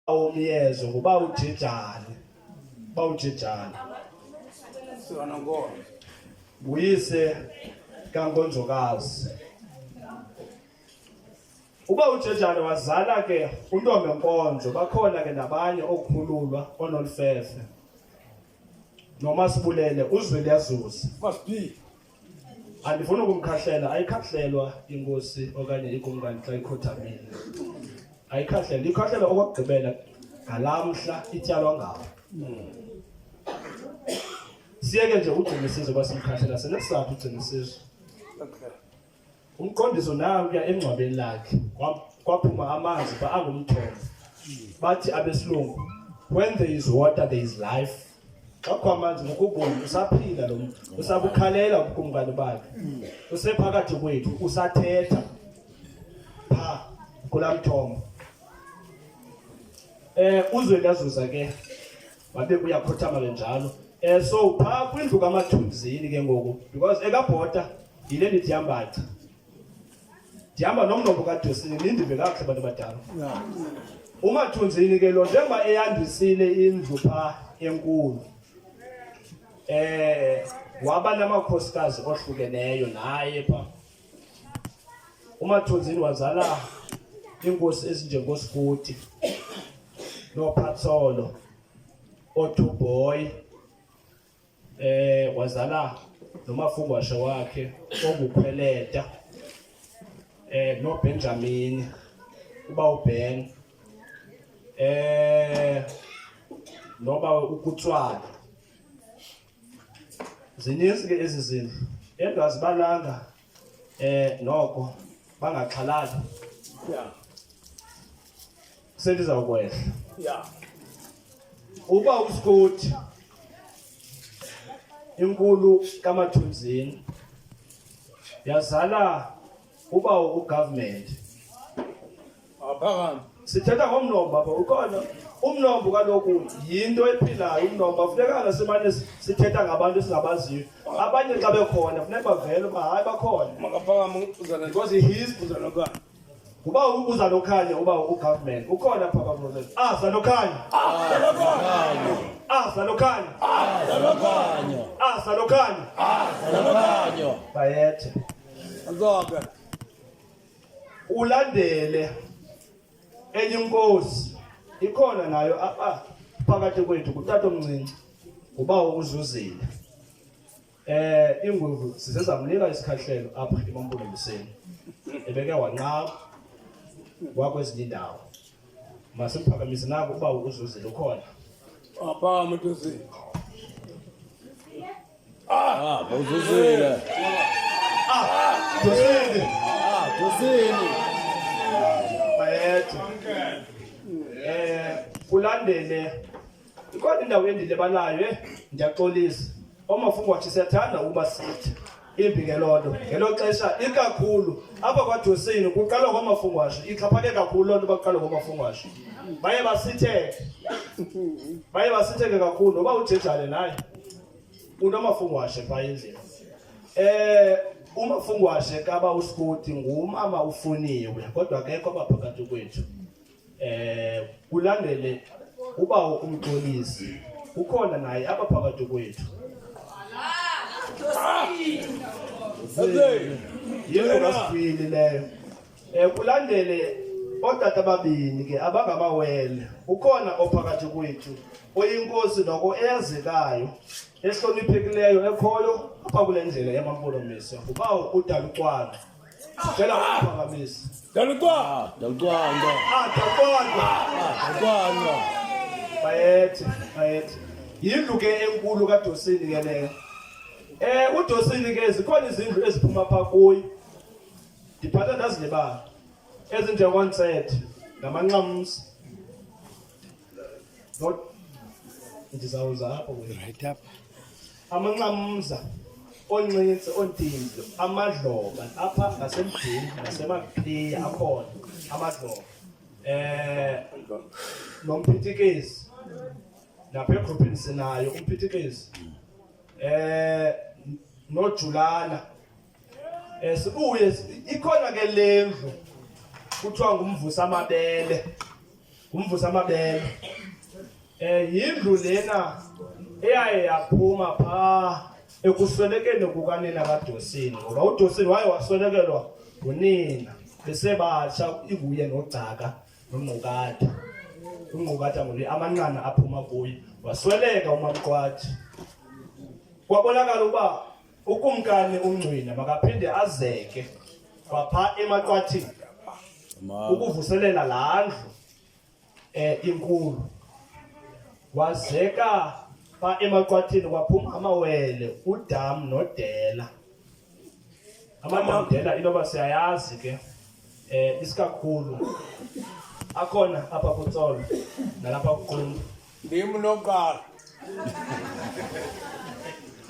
Umyezo nguba ujijane, uba ujijane. Nguyise kaNkonzokazi. Uba ujejane wazala ke uNtombi Nkonzo, bakhona ke nabanye okukhululwa oNolfefe. Nomasibulele uZweliyazuza. Must be. Andifuni ukumkhahlela, ayikhahlelwa inkosi okanye ikumkani xa ikhothamile. Ayikhahlelwa, ikhahlelwa okokugqibela ngalaa mhla ityalwa ngawo. Siyeke nje ugcina isizwe uba simkhahlela, sinesizathu ugcina isizwe. Umqondiso nankuya engcwabeni lakhe kwaphuma amanzi ba angumthombo. Bathi abesilungu when there is water there is life. Xa kukho amanzi kukho ubomi, usaphila lo mntu, usabukhalela ubukumkani bakhe. Usephakathi kwethu, usathetha pha kulaa mthombo. Uzwe liyazuza ke wabe uyakhothama ke njalo. So pha kwindlu kaMathunzini ke ngoku because ekabhota yile ndithi yambaca. Ndihamba nomnombo kaDosini, nindive kakuhle bantu abadala. UMathunzini ke lo njengoba eyandisile indlu pha enkulu. Waba namakhosikazi ohlukeneyo naye pha. UMathunzini wazala inkosi ezinjengoSikuti noPhatsolo oThuboy, wazala nomafungwashe wakhe ongukhweleta, noBenjamin uba uBen, noba ukutswala. Zininzi ke ezi zindlu engazibalanga, noko bangaxhalabi. Sendizawukwehla. Uba uScott inkulu kaMathunzini yazala uba ugovernment. Aphakama. Sithetha ngomnombo apha, ukhona umnombo kaloku yinto ephilayo umnombo, afunekanga simane sithetha ngabantu esingabaziyo. Abanye xa bekhona funeka bavele uba hayi bakhona. Makaphakama uzana because he is uzanokhanya. Uba uzanokhanya uba ugovernment ukhona pha kwa Ah zanokhanya. Ah zanokhanya. Ah zanokhanya. Ah zanokhanya. Ah zanokhanya. Ah zanokhanya. Bayethe. Azoke. Ulandele enye inkosi ikhona nayo apha phakathi kwethu kutata omncinci uba uzuzile. Ingwevu sizezamnika isikhahlelo apha eMampondomiseni. Ebeke wanqaba wakwezinye indawo. Masimphakamise nako uba uzuzile ukhona. Apha mntuzini. Ah, uzuzile. Ah, Dosini. Ah, Dosini. Bayethe. Kulandele ikhona indawo endilibalayo, ndiyaxolisa. Omafungwathi siyathanda ukuba sithi imbi ke loo nto ngelo xesha ikakhulu apha kwaDosini kuqalwa kwamafungwashe, ixhaphake kakhulu loo nto baqalwa kwamafungwashe. Baye basitheke, baye basitheke kakhulu noba ujejane naye unomafungwashe phaa endlini. Umafungwashe kaba uSikoti ngumama ufuniwe kodwa akekho apha phakathi kwethu. Kulandele uba umxolisi ukhona naye apha phakathi kwethu. Yebo kasifili leyo. Kulandele ootata ababini ke abangamawele. Ukhona ophakathi kwethu oyinkosi noko eyazekayo ehloniphekileyo ekhoyo apha kule ndlela yamaMpondomise ngubawo uDalucwangco. Sicela ukuphakamise. Dalucwangco. Dalucwangco. Ah, Dalucwangco. Ah, Dalucwangco. Bayethe, bayethe. Yindlu ke enkulu kaDosini ke leyo. uDosini ke zikhona izindlu eziphuma pha kuyo. Ndiphatha ndazilibala. Ezinjengontsethe namanxamsi. Not ndizawuza apho kuyo. Right up. Amanxamza, oncinci, ontinzi, amadloba apha ngasemdini naseMaqhiya akhona amadloba. Nomphithikezi. Napha egroupini sinayo umphithikezi. Nojulana. Sibuye ikhona ke lendlu kuthiwa ngumvusa amabele. Ngumvusa amabele. Eh yindlu lena eyaye yaphuma pha ekuswelekeni kukanina kaDosini ngoba uDosini waye waswelekelwa ngunina besebatsha inguye noGcaka noNgqukatha. UNgqukatha ngule amanqana aphuma kuye wasweleka uMamqwathi. Kwabonakala uba ukumkani uNgcwina makaphinde azeke kwapha emaQwathini ukuvuselela laa ndlu eh inkulu wazeka pha emaqwathini kwaphuma amawele uDam noDela amadam Dela inoba siyayazi ke eh isikakhulu akhona apha kuTsolo nalapha kuQumbu Ndim lokuqala.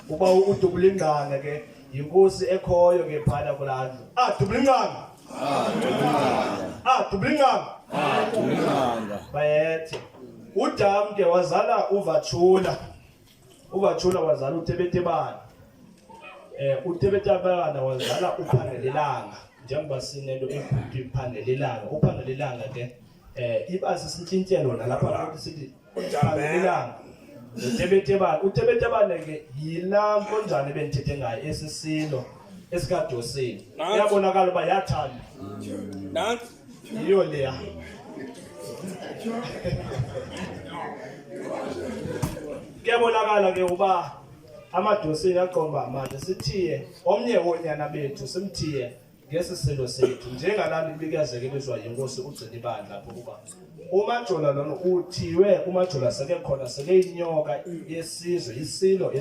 Uba udubula ingqanga ke yinkosi ekhoyo ke phana kulaa ndlu. Ah dubula ingqanga. Ah dubula ingqanga. Ah dubula ingqanga. Ah dubula ingqanga. Bayethe. UDam ke wazala uVatshula. UVatshula wazala uTebetebana. Eh uTebetebana wazala uPhangelelanga. Njengoba sinento ethi Phangelelanga. UPhangelelanga ke eh iba sisintshintshelo nalapha futhi sithi Phangelelanga. UTebetebana, uTebetebane ke yilaa nkonjane bendithethe ngayo esisilo esikadosini. Iyabonakala uba yathanda. Nantsi. Yiyo leya. Kuyabonakala ke uba amadosini aqomba manje sithiye omnye woonyana bethu simthiye ngesi silo sethu njengalaa nto ibikezekeliswa yinkosi ugcina ibandla apho ukuba uMajola lona uthiwe uMajola sekekhona sekeyinyoka yesizwe isilo.